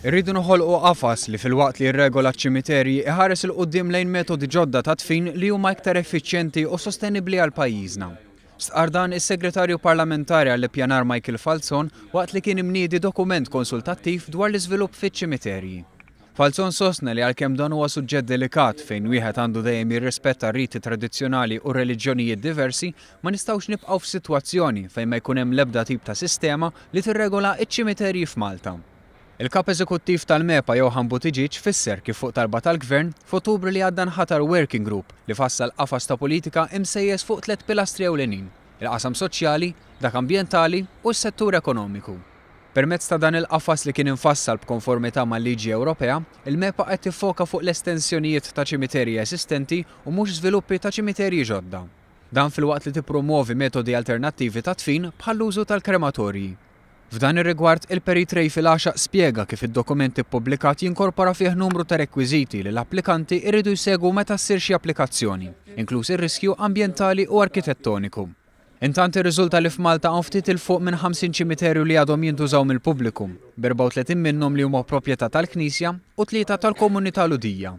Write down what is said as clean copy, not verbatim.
Irridu noħolqu qafas li filwaqt li jirregola ċ-ċimiterji iħares 'il quddiem lejn metodi ġodda ta' dfin li huma iktar effiċjenti u sostenibbli għal pajjiżna. Stqarr dan is-Segretarju Parlamentari għall-Ippjanar Michael Falzon waqt li kien imniedi dokument konsultattiv dwar l-iżvilupp fiċ-ċimiterji. Falzon sostna li għalkemm dan huwa suġġett delikat fejn wieħed għandu dejjem jirrispetta riti tradizzjonali u reliġjonijiet diversi, ma nistgħux nibqgħu f'sitwazzjoni fejn ma jkun hemm l-ebda tip ta' sistema li tirregola ċ-ċimiterji f'Malta. Il-Kap Eżekuttiv tal-MEPA Johann Buttigieg fisser kif fuq talba tal-Gvern, f'Ottubru li għadda nħatar working group li fassal qafas ta' politika imsejjes fuq tliet pilastri ewlenin, il-qasam soċjali, dak ambjentali u s-settur ekonomiku. Permezz ta' dan il-qafas li kien infassal b'konformità mal-liġi Ewropea, il-MEPA qed tiffoka fuq l-estensjonijiet ta' ċimiterji eżistenti u mhux żviluppi ta' ċimiterji ġodda. Dan filwaqt li tippromwovi metodi alternattivi ta' dfin bħall-użu tal-krematorji. F'dan ir-rigward, il-Perit Ray Filaxa spjega kif id-dokument ippubblikat jinkorpora fih numru ta' rekwiżiti li l-applikanti jridu jsegwu meta ssir xi applikazzjoni, inkluż ir-riskju ambjentali u arkitettoniku. Intant irriżulta li f'Malta hawn ftit 'il fuq minn 50 ċimiterju li għadhom jintużaw mill-pubbliku, b'34 minnhom li huma proprjetà tal-Knisja u tlieta tal-komunità Lhudija.